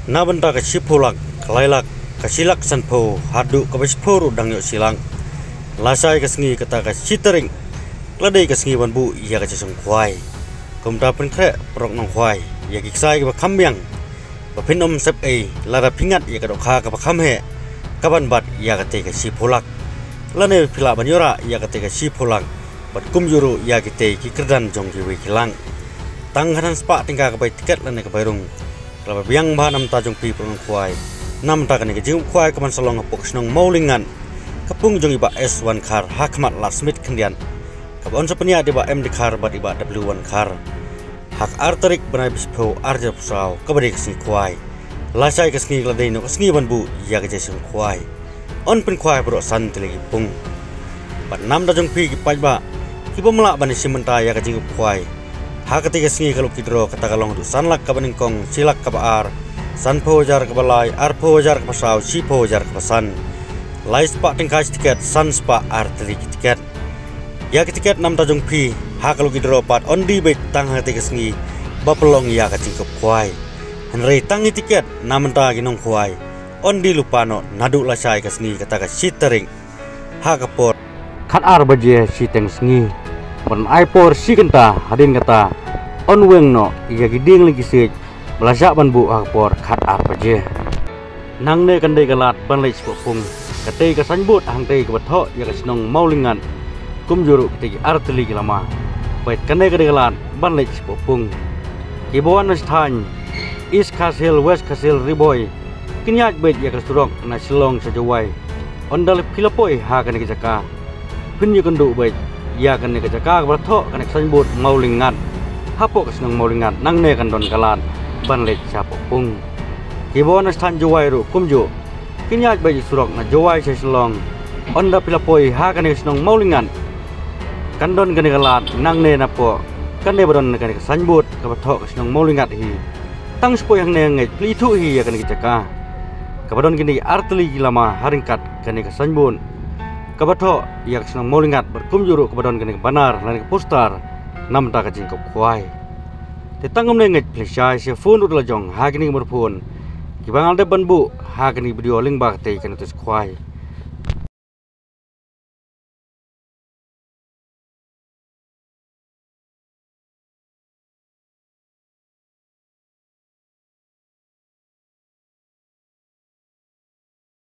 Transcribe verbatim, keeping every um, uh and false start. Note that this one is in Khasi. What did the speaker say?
Na bynta ka shiphew lak, ka lai lak, ka shi lak sanphew, haduh kaba shiphew ruh dang ïoh shi lak. Lashai ka sngi kata ka shi tarik, ka la dei ka sngi ban buh ïa ka jingsngewkhwai. Kumta pynkhreh paralok nongkhwai ïa ki ksai kiba kham biang ba phin ym sep ei lada phi ngat ïa ka dohkha kaba kham heh kaban bat ïa katei ka shiphew lak, lane phi lah ban ïoh rah ïa katei ka shiphew lak bad kumjuh ruh ïa kitei ki kyrdan jong kiwei ki lak. Tang khatsan spah tyngka ka bai tiket lane ka bai rung. Ka la ba biang bha na bynta jong phi paralok nongkhwai. Na bynta kane ka jingkhwai kaban sa long hapoh ka shnong Mawlyngngat, ka pung jong i Bah S Wankhar ha khmat Lad Smit khyndiat, kaba yn sa pynïaid da i Bah M Dkhar bad i Bah W Wankhar. Ha ka ar tarik bnai ba shiphew, ar hajar arphew saw, kaba dei ka sngi khwai. Lashai ka sngi ka la dei noh ka sngi ban buh ïa ka jingsngewkhwai. Yn pynkhwai baroh san tylli ki pung. Bad na bynta jong phi ki paidbah kiba ym lah ban ïashim bynta ïa ka jingkhwai, ha katei ka sngi ka lucky draw kata ka long haduh san lak kaba nyngkong, shi lak kaba ar, sanphew hajar kaba lai, arphew hajar kaba saw, shiphew hajar kaba san. Lai spah tyngka shi tiket, san spah ar tylli ki tiket. Ïa ki tiket na bynta jong phi ha ka lucky draw pat yn die beit tang ha katei ka sngi ba pynlong ïa ka jingkhwai. Hynrei tang i tiket na bynta ki nongkhwai yn die lypa noh naduh lashai ka sngi kata ka shi tarik ha ka por khat ar baje shiteng sngi. Ban ai por shi kynta, hadien kata yn weng noh ïa ki dieng lane ki siej ba la shah ban buh ha ka por khat ar baje. Nangne kan dei ka lad ban leit shapoh pung. Katei ka signboard hangtei kaba thoh ïa ka shnong Mawlyngngat, kumjuh ruh katei ki ar tylli ki lama. Bad kane ka dei ka lad ban leit shapoh pung. Kiba wan na shi thaiñ East Khasi Hills, West Khasi Hills, Ri Bhoi, kin ïaid beit ïa ka surok na Shillong sha Jowai. Ynda phi la poi ha kane ka jaka, phin ïakynduh beit ïa kane ka jaka kaba la thoh kane ka signboard Mawlyngngat. Hapoh ka shnong Mawlyngngat nangne kan don ka lad ban leit shapoh pung. Kiba wan na shi thaiñ Jowai ruh kumjuh, kin ïaid beit ïa surok na Jowai sha Shillong. Ynda phi la poi ha kane ka shnong Mawlyngngat, kan don kane ka lad nangne napoh kane ba don kane ka signboard kaba thoh ka shnong Mawlyngngat hi. Tang shu poi hangne ngeit phi la ithuh hi ïa kane ka jaka kaba don kine ki ar tylli ki lama ha ryngkat kane ka signboard kaba thoh ïa ka shnong Mawlyngngat bad kumjuh ruh kaba don kane ka banner lane ka poster na bynta ka jingkhwai. Te tang kumne ngeit phi la shai sha phone ruh da la jong ha kine ki mobile phone kiba nga la dep ban buh ha kane ka video lyngba katei ka notice khwai.